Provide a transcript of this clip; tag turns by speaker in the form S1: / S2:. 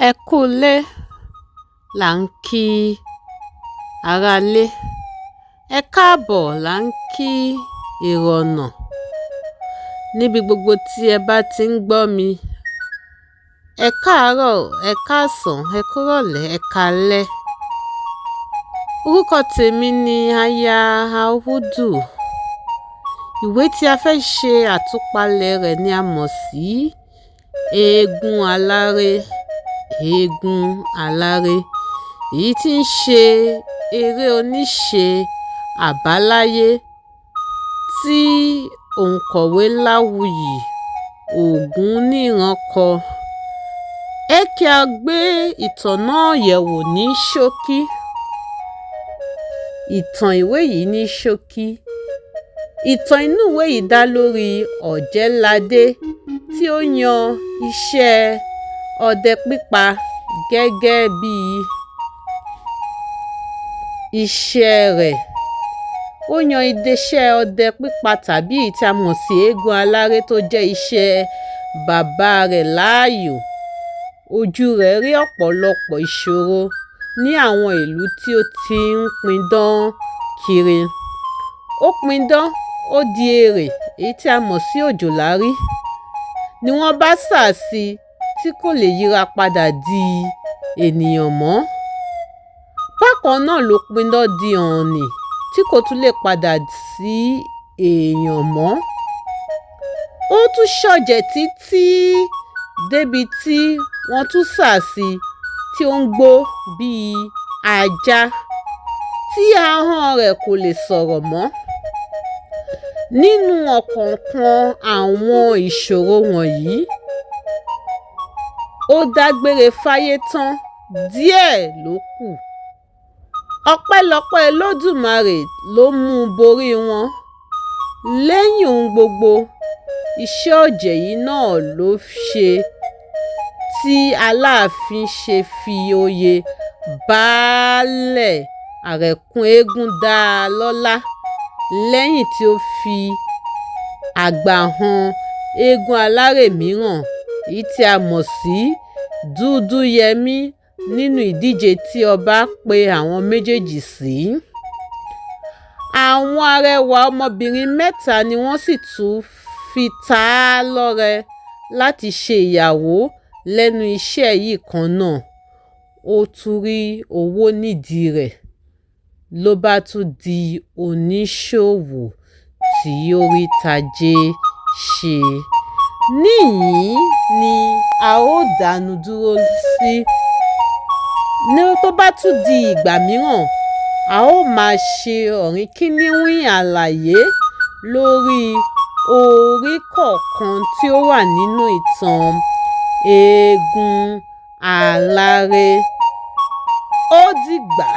S1: Ẹ kú ilé là ń kí aráalé, ẹ káàbọ̀ là ń kí èrò ọ̀nà níbi gbogbo tí ẹ bá ti ń gbọ́ mi. Ẹ káàárọ̀, ẹ káàsán, ẹ kúrọ̀lẹ́, ẹ káalẹ́. Orúkọ tèmi ni Aya Audu. Ìwé tí a fẹ́ ṣe àtúpalẹ̀ rẹ̀ ni a mọ̀ sí Eégún Aláré. Eégún Aláré, èyí tí ń ṣe eré oníṣe àbáláyé tí òǹkọ̀wé Láwùyí Ògúnníran kọ. Ẹ kí a gbé ìtàn náà yẹ̀wò ní ṣókí. Ìtàn ìwé yìí ní ṣókí. Ìtàn inú ìwé yìí dá lórí Ọ̀jẹ́ladé tí ó yan iṣẹ́ ọdẹ pípa gẹ́gẹ́ bí iṣẹ́ rẹ̀. Ó yan iṣẹ́ ọdẹ pípa tàbí èyí tí a mọ̀ sí eégún aláré tó jẹ́ iṣẹ́ bàbá rẹ̀ láàyò. Ojú rẹ̀ rí ọ̀pọ̀lọpọ̀ ìṣòro ní àwọn ìlú tí ó ti ń pidán kiri. Ó pidán, ó di erè, èyí tí a mọ̀ sí òjòlárí, ni wọ́n bá sà sí i tí kò lè yíra padà di ènìyàn mọ́. Bákan náà ló pidán di ọ̀ọ̀nì tí kò tún lè padà sí èèyàn mọ́. Ó tún ṣọ̀jẹ̀ títí débi tí wọ́n tún sà sí i tí ó ń gbó bíi ajá, tí ahọ́n rẹ̀ kò lè sọ̀rọ̀ mọ́. Nínú ọ̀kọ̀ọ̀kan àwọn ìṣòro wọ̀nyí, ó dágbére fáyé tán, díẹ̀ ló kù. Ọpẹ́lọpẹ́ Olódùmarè ló mú un borí wọn. Lẹ́yìn ohun gbogbo, iṣẹ́ ọ̀jẹ̀ yìí náà ló ṣe tí Aláàfin ṣe fi oyè Baálẹ̀ Àrẹ̀kún eégún dá a lọ́lá lẹ́yìn tí ó fi àgbà han eégún aláré mìíràn, èyí tí a mọ̀ sí Dúdúyẹmí, nínú ìdíje tí ọba pe àwọn méjèèjì sí. Àwọn arẹwà ọmọbìnrin mẹ́ta ni wọ́n sì tún fi ta á lọ́rẹ láti ṣe ìyàwó lẹ́nu iṣẹ́ yìí kan náà. Ó tún rí owó nídìí rẹ̀, ló bá tún di oníṣòwò tí ó rí tajé ṣe. Níhìn-ín ni a ó dánu dúró sí. Ní tó bá tún di ìgbà mìíràn, a ó máa ṣe ọ̀rínkíníwín àlàyé lórí orí kọ̀ọ̀kan tí ó wà nínú ìtàn Eégún Aláré. Ó dìgbà.